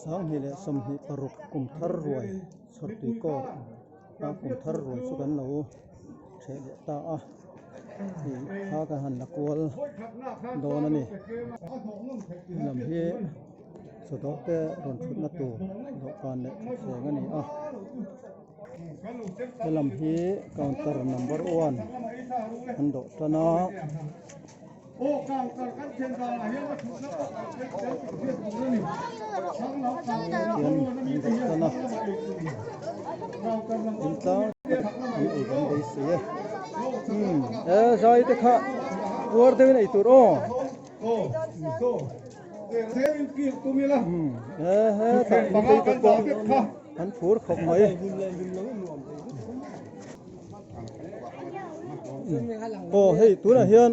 2026 kum thar ruai chhawrtui kawr a kum thar ruai chu kan lo ṭheh leh ta a ih thla kan han la kual dawn a ni lam hi chawdawh te rawn thutna tur dawhkan leh thutthleng a ni a. Helam hi counter number one an dawh tan a. Hian an dawh tan a in tlang an ei kan beisei e umm e zai te kha puar deuhin ei tur aw. Umm e hetah mipui te pawh. An phur khawp mai. Aw hei tunah hian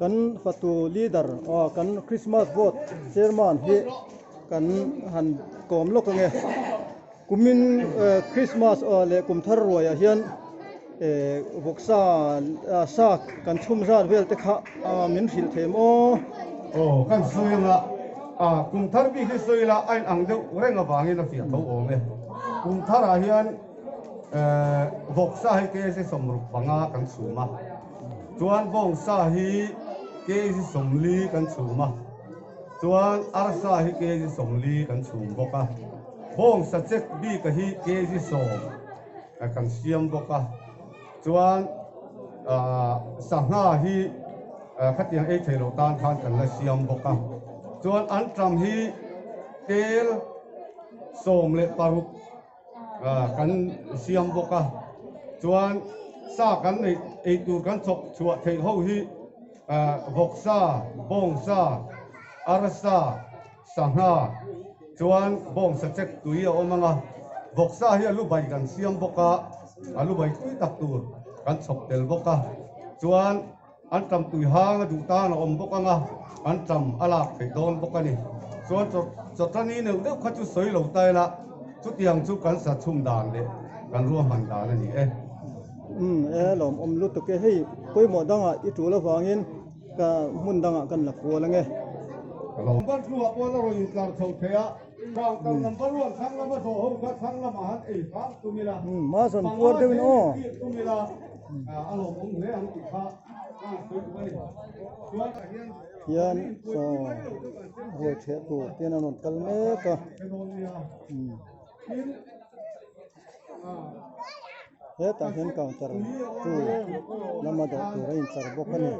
kan fatu leader aw kan Christmas vote chairman hi kan han kawm lawk ange. Kumin Christmas aw leh kum thar ruaiah hian eh vawksa sa kan chhum zat vel te kha min hrilh thei maw? Aw kan sawi anga A, kum thar bik hi sawi ila a inang deuh reng avangin a fiah tho awm e. Kum tharah hian vawksa hi kg 65 kan chhum a, chuan bawngsa hi kg 40 kan chhum a, chuan arsa hi kg 40 kan chhum bawk a, bawngsa chek bika hi kg 10 kan siam bawk a, chuan sangha hi Khatiang ei thei lo tan khan kan la siam bawk a, chuan an ṭam hi tel 16 kan siam bawk a, chuan sa kan neih ei tur kan chawp chhuah theih ho hi vawksa, bawngsa, arsa, sangha, chuan bawngsa chek tui a awm ang a, vawksa hi a lu bai kan siam bawk a, a lu bai tui tak tur kan chhawp tel bawk a, chuan. An ṭam tui hang a duh tan a awm bawk ang a, an ṭam a lak theih dawn bawk a ni. Chuan chawṭani neuh deuh kha chu sawi lo ta ila, chutiang chu kan sa chhum dan leh kan ruahman dan a ni e. Umm e lawmawm lutuk e, hei pawimawh dangah i ṭul avangin ka hmun dangah kan la kual ange. Number two ah pawh a rawn intlar chho thei a, counter number one thlang lama zawh ho kha thlang lamah han ei hram tum ila, Umm mahsawn puar deuhin aw. Tum ila. A lawmawm hle ang tih kha a sawi duh a ni. Chuan tah hian Hian saw ruai ṭheh tur ten an rawn kal mek a. Hetah hian counter two lama dawh tur a inchar bawk a ni.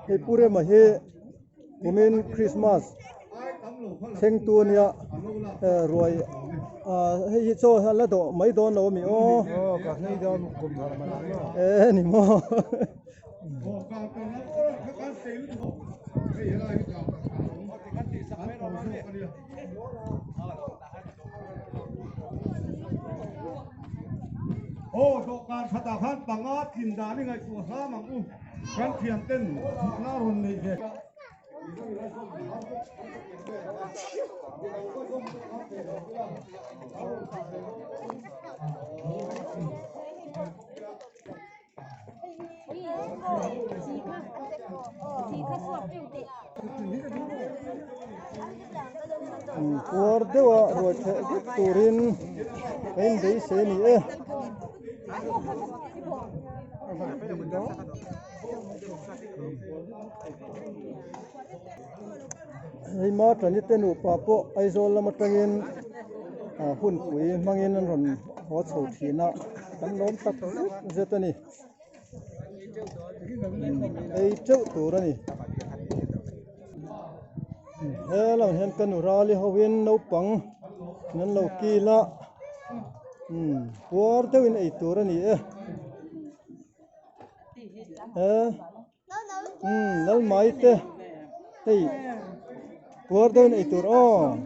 Hei Pu Rema hi kumin Christmas thleng tu ania ruai hei hi chaw hi a la dawh mai dawn lo ami aw e ni maw. Aw dawhkan khatah khan panga tlin dan i ngaihtuah hram ang u, kan thian ten thutna rawn neih ve. Puar deuha ruai theh vek turin ka inbeisei a ni e. Hei Matani te nupa pawh Aizawl lam atangin hunpui hmangin an rawn haw chho thin a, kan lawm tak zet zet a ni. Ei teuh tur a ni. He lamah hian ka nu rali hoin naupang an lo kil a, puar deuhin ei tur a ni e. He. Umm lal mai te hei puar deuhin ei tur aw.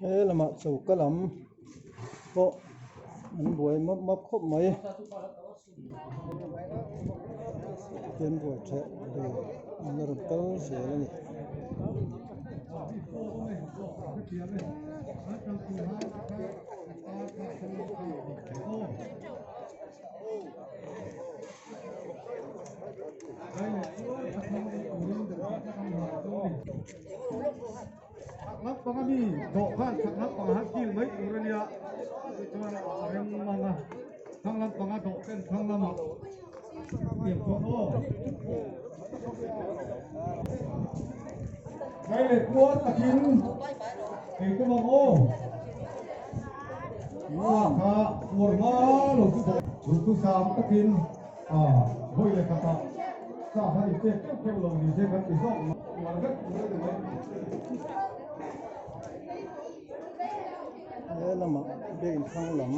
He lamah choka lam pawh an buai map map khawp mai an buai theh tur an la rawn kal zel a ni. Lampang ami dawhkan chhak lampang han kil mai tur a nia tichuan a rem mang a thlang lampanga dawhken thlang lamah tiang chuan aw Kai leh puar takin ei tum ang aw Sa kha puar hma lo chu dawh duhthusam takin a vawi leh khatah sa kha in pek keuh keuh lo ni se kan ti zawk puar vek tur a ni mai. He lamah biakin thlang lam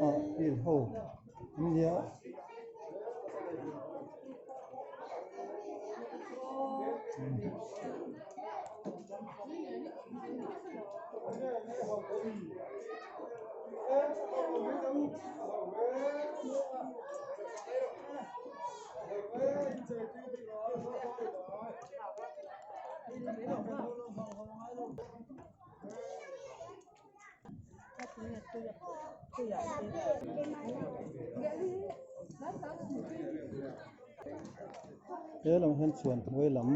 ah field ho an nia. He lam hian chhuan hnuai lam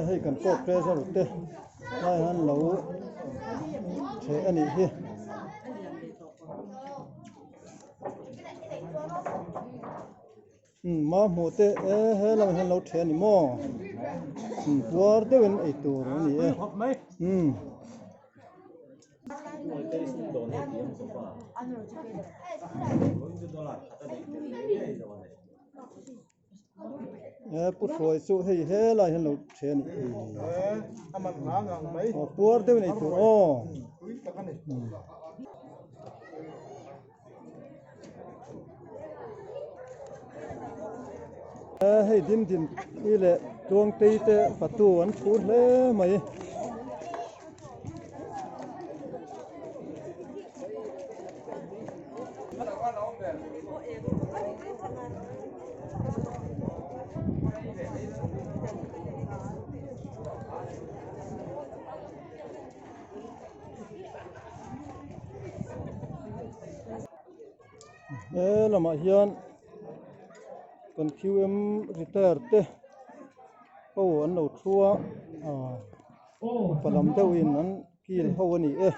hei kan court treasure te lai hian lo ṭheh a nih hi. Ma hmuh te e he lamah hian lo ṭheh a ni maw puar deuhin ei tur a ni e. He pu hruai chu hei helai hian lo then a ni aw puar deuh nei tur aw. Hei dim dim i leh Tluangtei te fatu an phur hle mai. He lamah hian kan Q_M retire te ho an lo thu a ah upa lam deuhin an kil ho a ni e.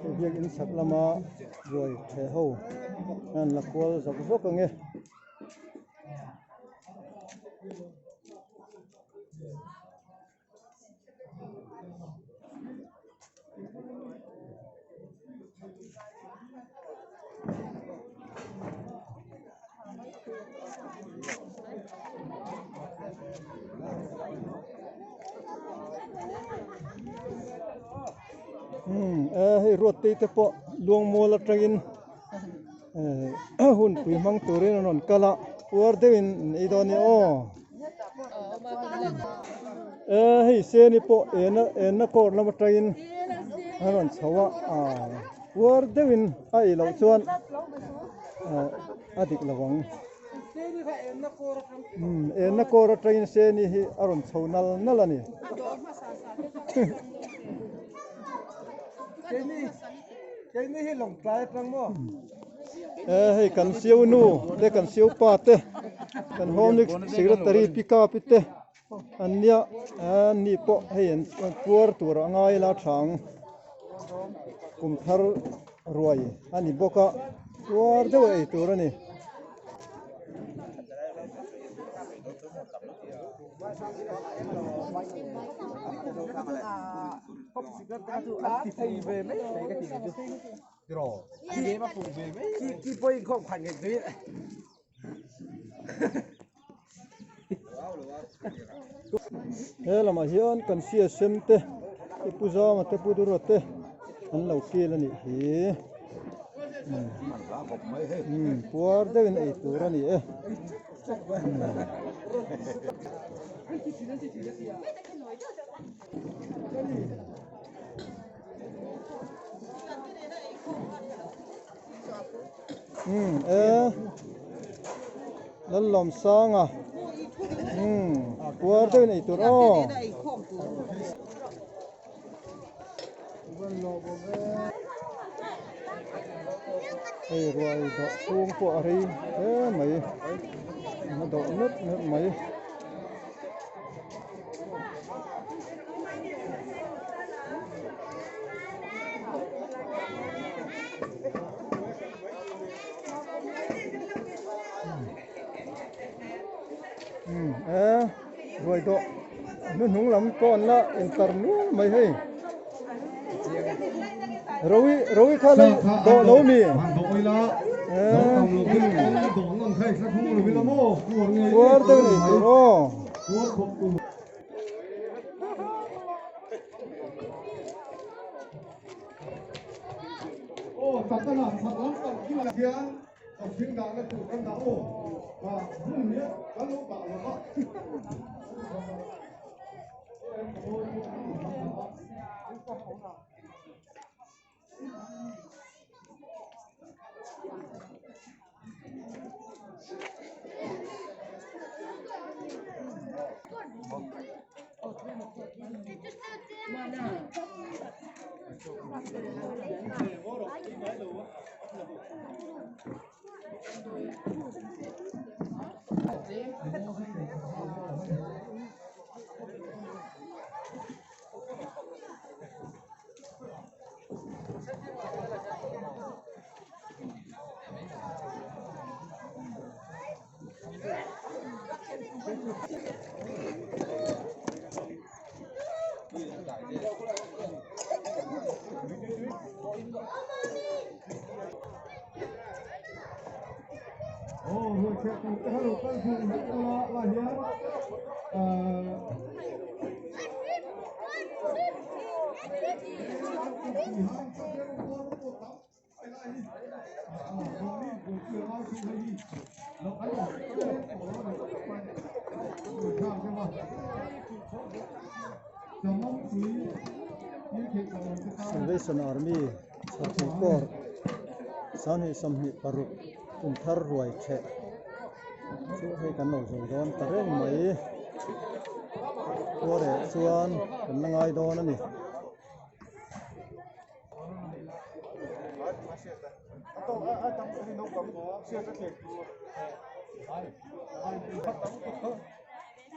Hei biakin chhak lama ruai theh ho an la kual zawk zawk ang e. Umm e hei ruat te pawh luangmual atangin eh hun pui hmang turin an rawn kal a puar deuhin an ei dawn a ni aw. E hei seni pawh ena enna court lam atangin a rawn chho a ah puar deuhin a ei loh chuan ah a dik lo ang umm enna court atangin seni hi a rawn chho nal nal a ni. E hei kan siu nu te kan siu pa te kan home secretary pi ka pi te an nia an ni pawh hei an puar tur a ngai la thang kum thar ruai a ni bawk a puar deuh ei tur a ni. He lamah hian kan sia sem te te pu zama te pu dura te an lo kil a nih hi puar deuhin ei tur a ni e. Umm e Lallawmsanga umm puar deuhin ei tur aw. Hei ruai dawh chhung pawh a rei hle mai a dawh meuh meuh mai. Umm e ruai dawh hnuhnung lam pawh an la intar nual mai hei Rowi Rowi kha lo dawh lo mi puar deuh nei tur aw. Salvation Army chhawrpui kawr sanghnih sawmhnih paruk kum thar ruai theh chu hei kan lo zo dawn ta reng mai khua reh chuan kan la ngai dawn a ni.